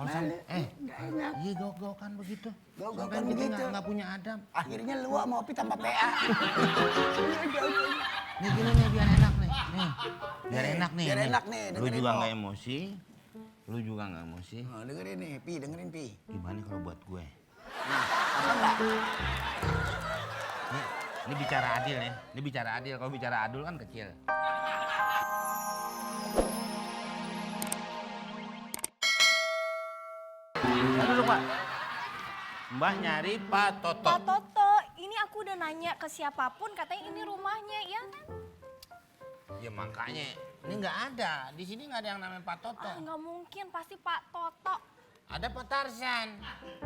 Kalau iya gok-gokan begitu. Gok-gokan begitu. Nggak punya adab. Akhirnya lu sama Opi tambah PA. Nih gini nih biar enak nih. Biar enak nih. Biar enak nih. Lu juga nggak emosi. Lu juga nggak emosi. Oh, dengerin nih, Pi, dengerin Pi. Gimana kalau buat gue? Nah, apa enggak? Ini bicara adil nih. Ini bicara adil. Kalau bicara adil kan kecil. Duduk, Pak. Mbak nyari Pak Toto. Pak Toto, ini aku udah nanya ke siapapun katanya ini rumahnya, ya kan? Ya makanya ini nggak ada. Di sini nggak ada yang namanya Pak Toto. Ah, nggak mungkin, pasti Pak Toto. Ada Pak Tarzan.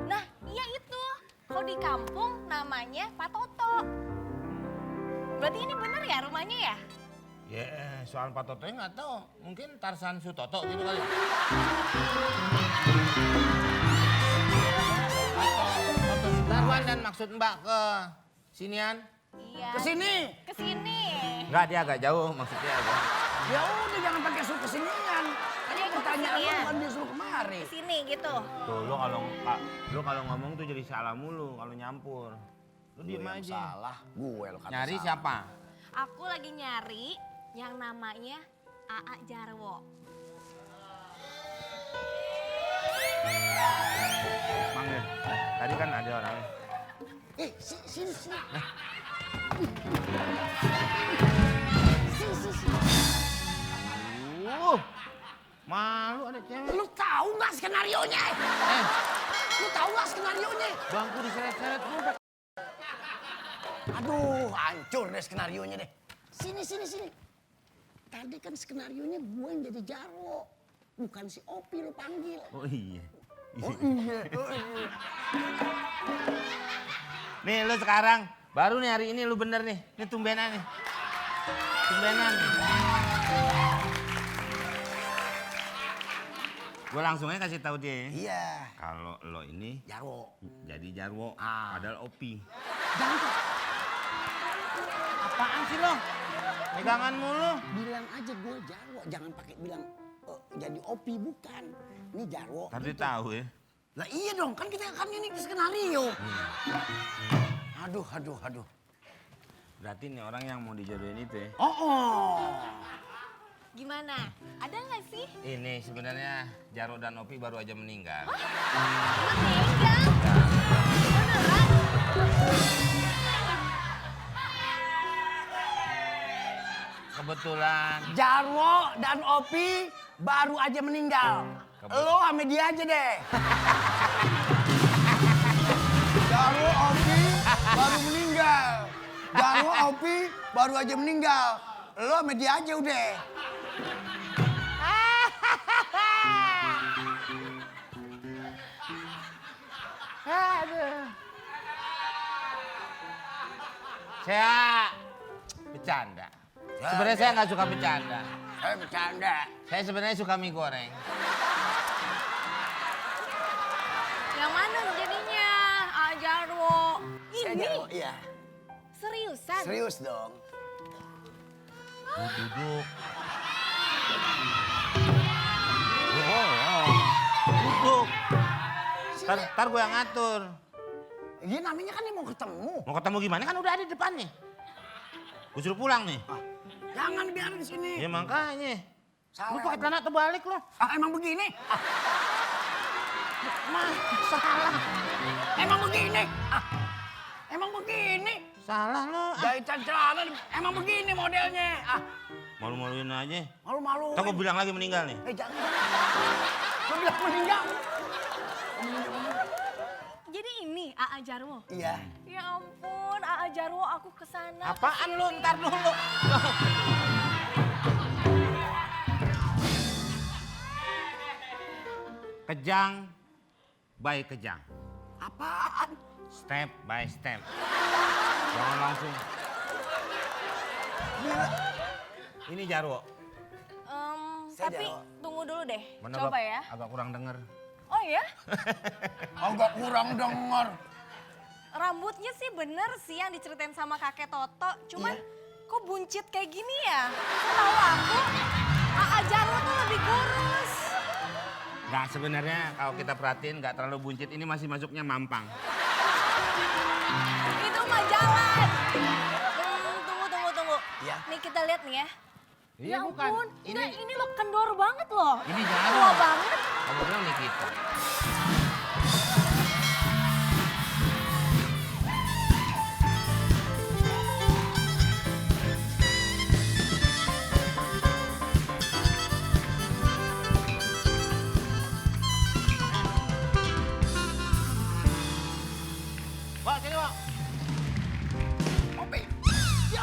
Nah, iya itu. Kalau di kampung namanya Pak Toto. Berarti ini bener ya rumahnya ya? Ya soal Pak Toto nggak tahu. Mungkin Tarzan Sutoto gitu kali. Toto Sudarwan dan maksud Mbak ke sinian? Iya. Ke sini. Ke sini. Enggak, dia agak jauh maksudnya agak. Ya udah jangan pakai suruh kesinian. Kan Iya, pertanyaan lu kesinian. bukan disuruh kemari. Ke sini gitu. Tuh lu kalau ngomong tuh jadi salah mulu kalau nyampur. Lu diem Yang aja. salah, gue lo kata Nyari salah. siapa? Aku lagi nyari yang namanya Aa Jarwo. Manggil. Tadi kan ada orang. Sini. Sini. Malu ada cewek. Lu tahu nggak skenarionya? Lu tahu nggak skenarionya? Bangku diseret-seret ngumpet. Aduh, hancur deh skenarionya deh. Sini. Tadi kan skenarionya gue yang jadi Jarwo. Bukan si Opi lu panggil. Oh iya. Oh iya. Nih lu sekarang baru nih hari ini lu bener nih. Ini tumbenan nih. Tumbenan. Gue langsung aja kasih tahu dia. Iya. Kalau lo ini Jarwo. jadi Jarwo, Ah. padahal Opi. Jangan tuh. Apaan sih lo? Pegangan mulu. Bilang aja gue Jarwo. Jangan pakai bilang jadi Opi, bukan. Ini Jarwo. Tadi gitu. tahu ya. Lah iya dong, kan kita kan ini skenario. Aduh. Berarti nih orang yang mau dijodohin itu ya. Oh. Gimana? Ada nggak sih? Ini sebenarnya Jarwo dan Opi baru aja meninggal. Meninggal? Beneran? Kebetulan. Jarwo dan Opi baru aja meninggal. Lo sama dia aja deh. Jarwo, Opi baru meninggal. Jarwo, Opi baru aja meninggal. Lo sama dia aja udah. Saya bercanda. Sebenarnya saya nggak suka bercanda. Saya bercanda. Saya sebenarnya suka mie goreng. Yang mana jadinya? Aa Jarwo. Saya Ini? Jarwo, iya. Seriusan? Serius dong. Lu duduk. Duduk. Ntar gue yang ngatur. Iya namanya kan dia mau ketemu. Mau ketemu gimana kan udah ada di depannya. Gue suruh pulang nih. Jangan biarin di sini. Ya makanya. Salah. Lu pakai celana terbalik lo. Emang begini? Salah. Emang begini? Emang begini? Salah lo. Jahitan celana emang begini modelnya. Malu-maluin aja. Malu-malu. Ntar gue bilang lagi meninggal nih. Jangan. Gue bilang meninggal. Jadi ini Aa Jarwo? Iya. Ya ampun, Aa Jarwo aku kesana. Apaan lu? Ntar dulu. Kejang by kejang. Apaan? Step by step. Jangan langsung. Ini Jarwo. Saya Tapi Jarwo. tunggu dulu deh. Mana Coba ya. Agak kurang denger. Oh ya? Agak kurang denger. Rambutnya sih bener sih yang diceritain sama kakek Toto. Cuman kok buncit kayak gini ya? Setahu aku Aa Jarwo tuh lebih kurus. Gak Sebenarnya kalau kita perhatiin nggak terlalu buncit, ini masih masuknya mampang. Itu mah jalan. Tunggu. Iya. Nih kita lihat nih ya. Iya, Ya bukan. ampun, Ini ini lo kendor banget loh. Ini jarum. Tua banget. Kamu bilang nih kita. Wah, sini, Wak. Opi. Dia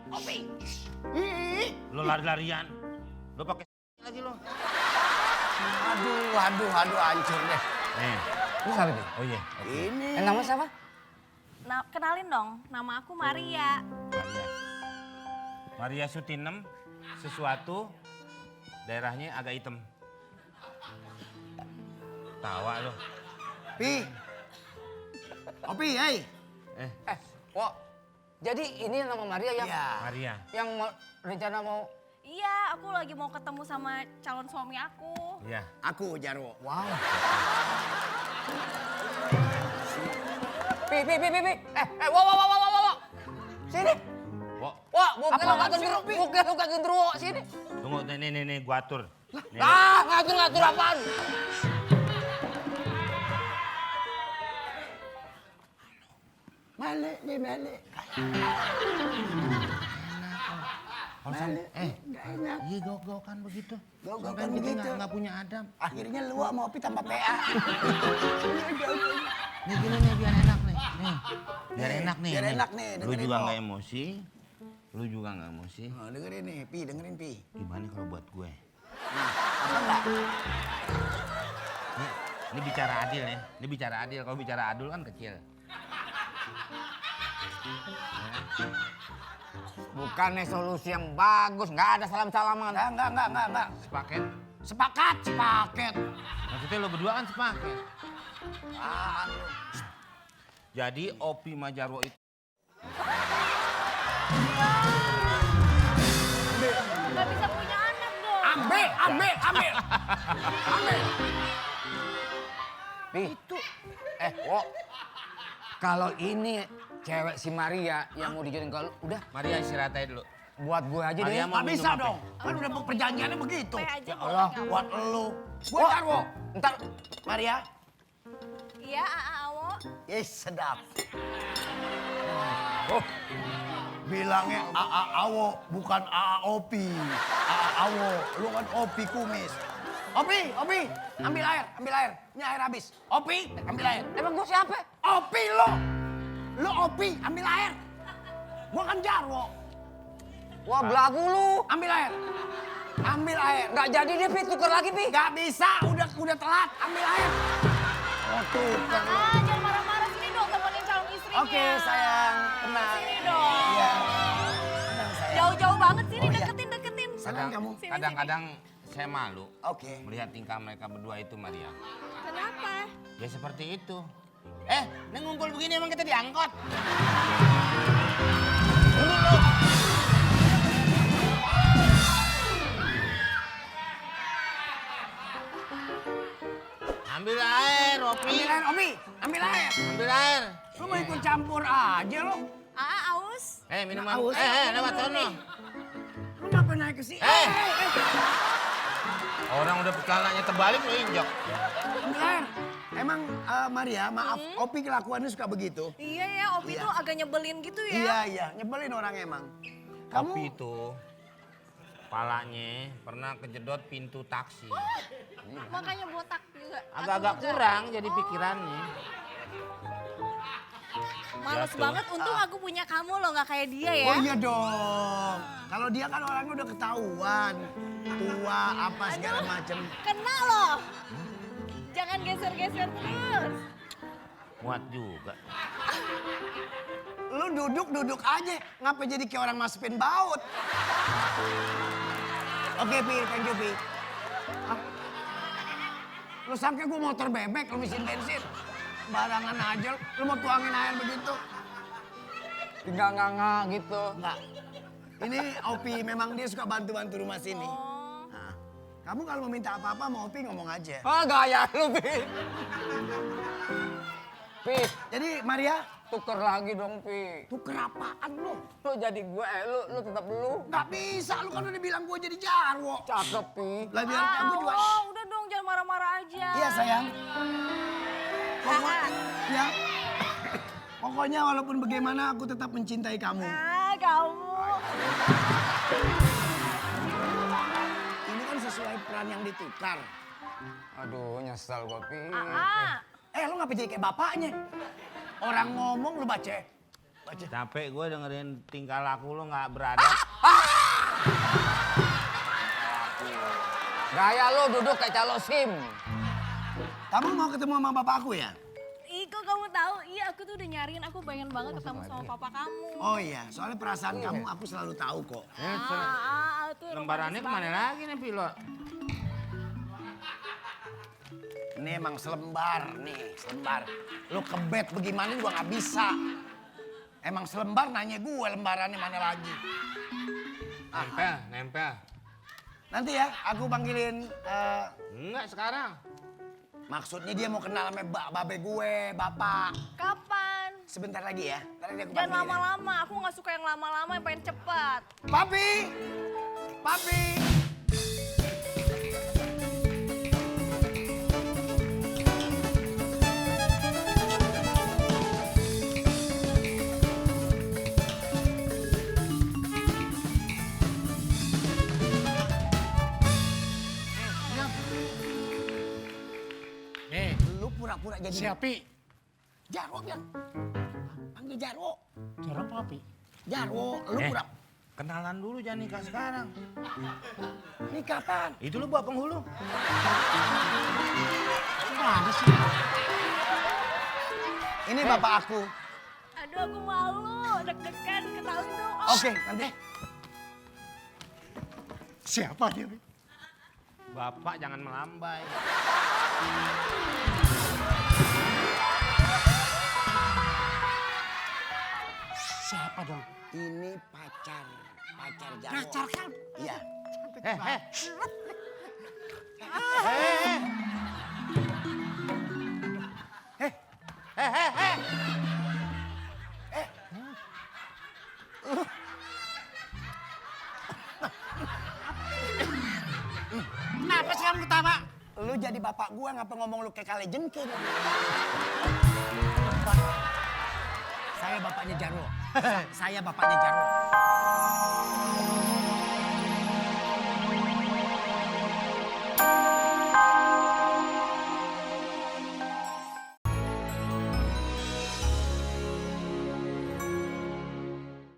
Opi. Ih. Lo lari-larian. Lo pakai lagi lo. Aduh, hancur deh. Nih. Lu siapa nih? Oh iya. Ini. Nama siapa? Nah, kenalin dong, nama aku Maria. Maria. Maria Sutinem, sesuatu daerahnya agak hitam. Tawa lo. Pi. Opi, hei. Wok. Jadi ini nama Maria yang Iya. Maria. yang rencana mau. Iya, aku lagi mau ketemu sama calon suami aku. Iya. Aku Jarwo. Wow. Pi. Wow. Sini. Wok, Wah, bukan lu Apaan kagak sih lu, Pi? bukan lu kagak gendruwo sini. tunggu nih gua atur. Nih, Ngatur apaan? Malik. kalau sampai, Nggak enak. iya gok-gokan begitu. Gok-gokan Sampai kita begitu. nggak punya adab. Akhirnya lu sama Opi tambah PA. Nih gini nih biar enak nih. Biar enak nih. Biar enak nih, Lu dengerin juga lo. nggak emosi. Lu juga nggak emosi. Oh, dengerin nih, dengerin Pi. Gimana kalau buat gue? Nah, apa enggak? Ini bicara adil ya. Ini bicara adil. Kalau bicara adul kan kecil. Bukannya solusi yang bagus, nggak ada salam-salaman. Enggak. Sepaket. Sepakat. Maksudnya lo berdua kan sepaket. Ah, Jadi Opi Majarwo itu Gak bisa punya anak dong. ambil. Pi. Wok. Kalau ini cewek si Maria yang mau dijodohin ke lu, udah Maria istirahat aja dulu. buat gue aja Maria deh. mau Nggak minum bisa apa? dong. Kan udah perjanjiannya begitu. Teh aja Ya boleh Allah. nggak? Buat elu. Gue Wok. Jarwo. Ntar Maria. Iya, Awo. Sedap. Oh. Bilangnya AA Awo, bukan AA Opi. AA Awo, lu kan Opi kumis. Opi, ambil air. Ini air habis. Opi, ambil air. emang gue siapa? Opi lo. Lo Opi, ambil air. Gua kan Jarwo. Wah, belagu lu. Ambil air. Nggak jadi deh, Pi. Tuker lagi, Pi. Gak bisa, udah telat. Ambil air. Oh, tuker. Jangan marah-marah, sini dong temenin calon istrinya. Oke, sayang. Tenang. Sini dong. Iya. Tenang, sayang. Jauh-jauh banget sini, Oh, iya. deketin. Senang kamu? Kadang-kadang saya malu Oke. melihat tingkah mereka berdua itu, Maria. Kenapa? Ya seperti itu. Ini ngumpul begini emang kita diangkot. Ambil air, Opi. Ambil air. Ambil air. Lu mau ikut campur aja lo. Aus. Minum Aus. lewat sono. Lu ngapa naik ke sini? Orang udah celananya terbalik lu injok. Ambil air. Emang Maria, maaf, Opi kelakuannya suka begitu. Iya ya, Opi Iya. tuh agak nyebelin gitu ya. Iya, nyebelin orang emang. Opi itu palanya pernah kejedot pintu taksi. Makanya botak juga. Agak-agak kurang jadi pikirannya. Males Jatuh. banget, untung aku punya kamu loh, nggak kayak dia ya. Oh iya dong. Kalau dia kan orangnya udah ketahuan. Tua, apa segala macem. Kena loh. Jangan geser-geser terus. Muat juga. Lu duduk aja. Ngapa jadi kayak orang masukin baut? Oke, Pi, thank you, Pi. Ah. Lu sangka gue motor bebek, lu mesin bensin. Barangan aja, lu mau tuangin air begitu. Tinggal nganga gitu. Enggak. Ini Opi, memang dia suka bantu-bantu rumah sini. Oh. Nah, Kamu kalau mau minta apa-apa sama Opi ngomong aja. Ah, gaya lu, Pi. Pi, Jadi Maria, tuker lagi dong, Pi. tuker apaan lu? Lu jadi gue, lu tetap lu. Nggak bisa, lu kan udah bilang gue jadi Jarwo. Cakep, Pi. Lah biar aku juga. Udah dong jangan marah-marah aja. Iya sayang. Ya. Pokoknya walaupun bagaimana aku tetap mencintai kamu. Kamu. Ini kan sesuai peran yang ditukar. Aduh, nyesel gue, Pi. Lu ngapa jadi kayak bapaknya? Orang ngomong lu baca. Capek gue dengerin tingkah laku lu nggak beradab. Gaya lu duduk kayak calo SIM. Kamu mau ketemu sama bapak aku ya? Ih, kok kamu tahu? Iya, aku tuh udah nyariin. Aku pengen banget ketemu sama papa kamu. Oh iya, soalnya perasaan kamu aku selalu tahu kok. Tuh Lembarannya kemana lagi nih pilot? Ini emang selembar nih, selembar. Lu kebet bagaimana juga nggak bisa. Emang selembar nanya gue lembarannya mana lagi. Nempel. Nanti ya, aku panggilin. Enggak sekarang. Maksudnya dia mau kenal sama babe gue, bapak. Kapan? Sebentar lagi ya. Ntar dia aku Jangan panggilin. lama-lama. Aku nggak suka yang lama-lama, yang pengen cepat. Papi! Papi! Lu pura-pura jadi... Siapi? Jarwo bilang. Panggil Jarwo. Jarwo apa, Pi? Jarwo, lu pura... Kenalan dulu jangan nikah sekarang. Ini kapan? Itu lu bawa penghulu. Mana sih? Ini bapak aku. Aduh, aku malu. Deg-degan, kenalin dong. Oke, nanti. Siapa dia, Pi? Bapak jangan melambai. Siapa dong? Ini pacar Jarwo. Pacar kan? Iya. Kenapa sih kamu ketawa? Lu jadi bapak gua ngapa ngomong lu kayak kale jengking? Saya bapaknya Jarwo. Saya bapaknya Jarwo.